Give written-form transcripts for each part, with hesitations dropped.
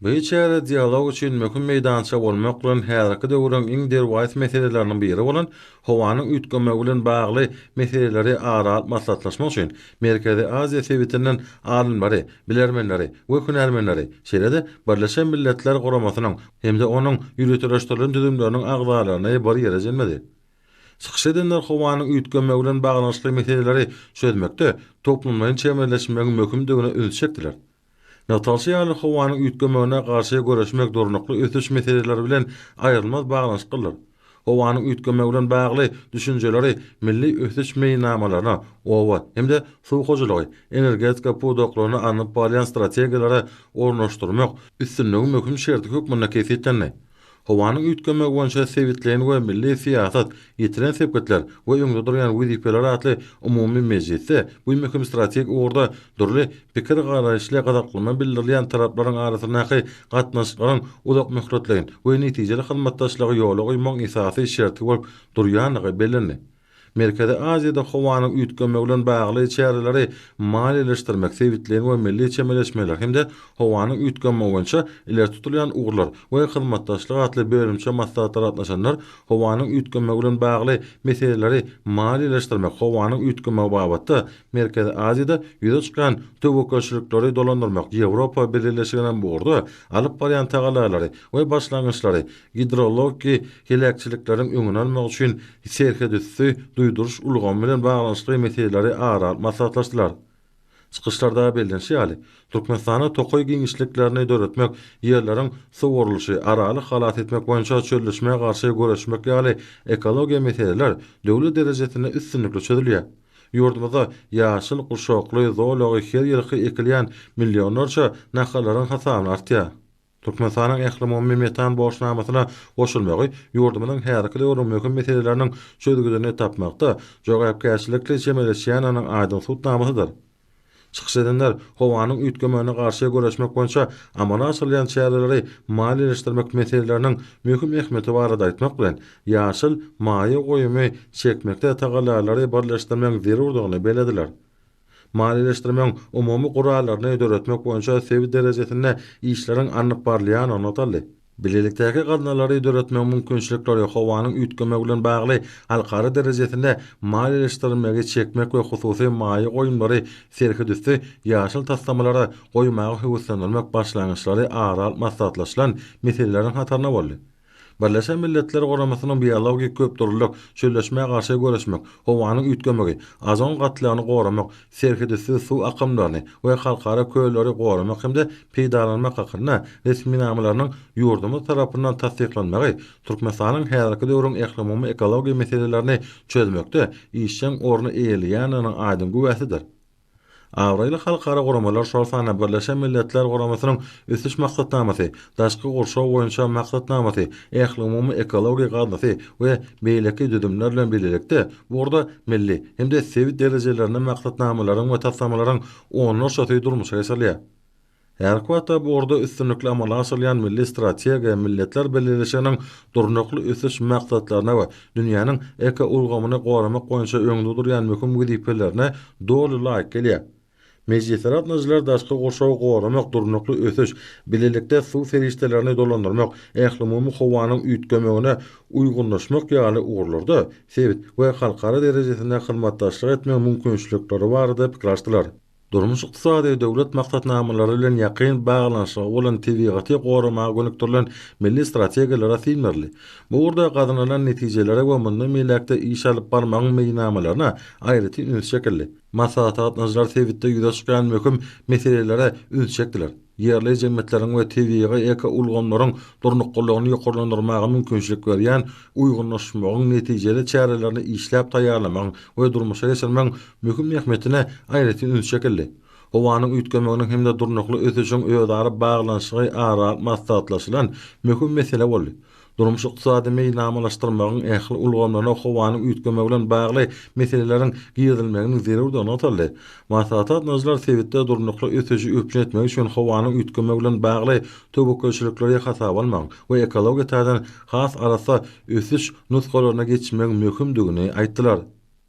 Bu çäre dialog üçin möhüm meýdança bolmak bilen häzirki döwrüň iň derwaýys meseleleriniň biri bolan howanyň üýtgemegi bilen bagly meseleleri ara alyp maslahatlaşmak üçin Merkezi Aziýa sebitinden alymlary, bilermenleri we hünärmenleri, şeýle-de Birleşen Milletler Guramasynyň hem-de onuň ýöriteleşdirilen düzümleriniň agzalaryny bir ýere jemledi. Çykyş edenler howanyň üýtgemegi bilen baglanyşykly meseleleri çözmekde toplumlaýyn çemeleşmegiň möhümdigine ünsi çekdiler. Nygtalyşy ýaly, howanyň üýtgemegine garşy göreşmek durnukly ösüş meseleleri bilen aýrylmaz baglanyşyklydyr. Howanyň üýtgemegi bilen bagly düşünjeleri milli ösüş meýilnamalaryna, oba hem-de suw hojalygy, energetika pudaklaryna alnyp barylýan strategiýalara ornaşdyrmak üstünligiň möhüm şerti hökmünde kesgitlendi. Howanyň üýtgemegi boýunça sebitleýin we milli syýasat, ýetilen sepgitler we öňde durýan wezipeler atly umumy mejlisde bu möhüm strategik ugurda dürli pikir-garaýyşly gyzyklanma bildirilýän taraplaryň arasyndaky gatnaşyklaryň uzakmöhletleýin we netijeli hyzmatdaşlygy ýola goýmagyň esasy şerti bolup durýandygy bellendi. Merkezi Aziýada howanyň üýtgemegi bilen bagly çäreleri maliýeleşdirmek, sebitleýin we milli çemeleşmeler hem-de howanyň üýtgemegi boýunça ileri tutulýan ugurlar we hyzmatdaşlyk atly bölümçe maslahatlara gatnaşanlar howanyň üýtgemegi bilen bagly meseleleri maliýeleşdirmek, howanyň üýtgemegi babatda Merkezi Aziýada ýüze çykýan töwekgelçilikleri dolandyrmak, Ýewropa Bileleşiginiň bu ugurda alyp barýan tagallalary we başlangyçlary, gidrologiki heläkçilikleriň öňüni almak üçin serhetüsti duýduryş ulgamy bilen baglanyşykly meseleleri ara alyp maslahatlaşdylar. Çykyşlarda bellenişi ýaly, Türkmenistanda tokaý giňişliklerini döretmek, ýerleriň suwarylyşy, Araly halas etmek boýunça çölleşmä garşy göreşmek ýaly ekologiýa meseleler döwlet derejesinde üstünlikli çözülýär. Ýurdumyzda ýaşyl gurşakly zolagy her ýylky ekilýän millionlarça nahallaryň hasabyna artýar. Türkmenistanyň Ählumumy metan borçnamasyna goşulmagy ýurdumyzyň häzirki döwrüň möhüm meseleleriniň çözgüdini tapmakda jogapkärçilikli çemeleşýändiginiň aýdyň subutnamasydyr. Çykyş edenler howanyň üýtgemegine garşy göreşmek boýunça amala aşyrylýan çäreleri maliýeleşdirmek meseleleriniň möhüm ähmiýeti barada aýtmak bilen, ýaşyl maýa goýumy çekmekde tagallalary birleşdirmegiň zerurdygyny bellediler. Maliýeleşdirmegiň umumy gurallaryny döretmek boýunça sebit derejesinde işleriň alnyp barylýandygy nygtaldy. Bilelikdäki gaznalary döretmegiň mümkinçilikleri, howanyň üýtgemegi bilen bagly halkara derejesinde maliýeleşdirilmegi çekmek we hususy maýa goýumlary serhetüsti ýaşyl taslamalara goýmaga höweslendirmek başlangyçlary ara alyp maslahatlaşylan meseleleriň hatarynda boldy. Birleşen Milletler Guramasynyň biologik köpdürlülik, çölleşmä garşy göreşmek, howanyň üýtgemegi, ozon gatlagyny goramak, serhetüsti suw akymlaryny we halkara kölleri goramak hem-de peýdalanmak hakynda resminamalarynyň ýurdumyz tarapyndan tassyklanmagy Türkmenistanyň häzirki döwrüň ählumumy ekologiýa meselelerini çözmekde işjeň orny eýeleýändiginiň aýdyň güwäsidir. Abraýly halkara guramalar, şol sanda Birleşen Milletler Guramasynyň Ösüş Maksatnamasy, Daşky gurşaw boýunça Maksatnamasy, Ählumumy ekologiýa gaznasy we beýleki düzümler bilen bilelikde bu ugurda milli hem-de sebit derejelerinde maksatnamalaryň we taslamalaryň onlarçasy durmuşa geçirilýär. Häzirki wagtda bu ugurda üstünlikli amala aşyrylýan milli strategiýa Milletler Bileleşiginiň Durnukly ösüş maksatlaryna we dünýäniň ekoulgamyny goramak boýunça öňde durýan möhüm wezipelerine doly laýyk gelýär. Mejlise gatnaşyjylar daşky gurşawy goramak, durnukly ösüş, bilelikde suw serişdelerini dolandyrmak, ählumumy howanyň üýtgemegine uýgunlaşmak ýaly ugurlarda sebit we halkara derejesinde hyzmatdaşlyk etmegiň mümkinçilikleri barada pikir alyşdylar. Durmuş-ykdysady döwlet maksatnamalary bilen ýakyn baglanyşygy bolan tebigaty goramaga gönükdirilen milli strategiýalara syn berildi. Bu ugurda gazanylan netijelere we mundan beýläk-de iş alyp barmagyň meýilnamalaryna aýratyn üns çekildi. Maslahata gatnaşyjylar sebitde ýüze çykýan möhüm meselelere üns çekdiler. Ýerli jemgyýetleriň we tebigy ekoulgamlaryň durnuklylygyny ýokarlandyrmaga mümkinçilik berýän uýgunlaşmagyň netijeli çärelerini işläp taýýarlamagyň we durmuşa geçirmegiň möhüm ähmiýetine aýratyn üns çekildi. Howanyň üýtgemeginiň hem-de durnukly ösüşiň özara baglanyşygy ara alyp maslahatlaşylan möhüm mesele boldy. Durmuş-ykdysady meýilnamalaşdyrmagyň ähli ulgamlaryna howanyň üýtgemegi bilen bagly meseleleriň girizilmeginiň zerurdygy nygtaldy. Maslahata gatnaşyjylar sebitde durnukly ösüşi üpjün etmek üçin howanyň üýtgemegi bilen bagly töwekgelçilikleri hasaba almagyň we ekologiýa taýdan has arassa ösüş nusgalaryna geçmegiň möhümdigini aýtdylar.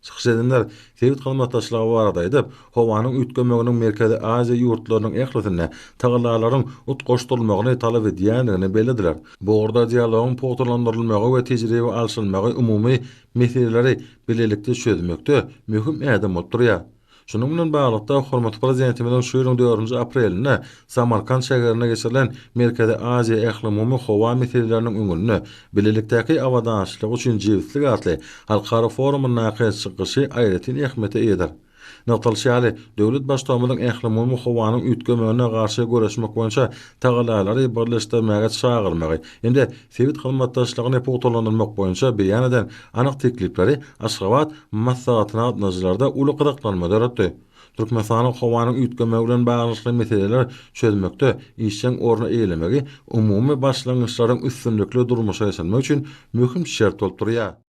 Çykyş edenler sebit hyzmatdaşlygy barada aýdyp, howanyň üýtgemeginiň Merkezi Aziýa ýurtlarynyň ählisinde tagallalaryň utgaşdyrylmagyny talap edýändigini bellediler. Bu ugurda dialogyň pugtalandyrylmagy we tejribe alşylmagy umumy meseleleri bilelikde çözmekde möhüm ädim bolup durýar. Şunuň bilen baglylykda, hormatly Prezidentimiziň şu ýylyň dördünji aprelinde Samarkant şäherinde geçirilen Merkezi Aziýa ählumumy howa meseleleriniň öňünde bilelikdäki abadançylyk üçin jebislik atly halkara forumyndaky çykyşy aýratyn ähmiýete eýedir. Nygtalyşy ýaly, döwlet Baştutanymyzyň ählumumy howanyň üýtgemegine garşy göreşmek boýunça tagallalary birleşdirmäge çagyrmagy hem-de sebit hyzmatdaşlygyny pugtalandyrmak boýunça beýan eden anyk teklipleri Aşgabat maslahatyna gatnaşyjylarda uly gyzyklanma döretdi. Türkmenistanyň howanyň üýtgemegi bilen baglanyşykly meseleleri çözmekde işjeň orny eýelemegi umumy başlangyçlaryň üstünlikli durmuşa geçirilmegi üçin möhüm şert bolup durýar.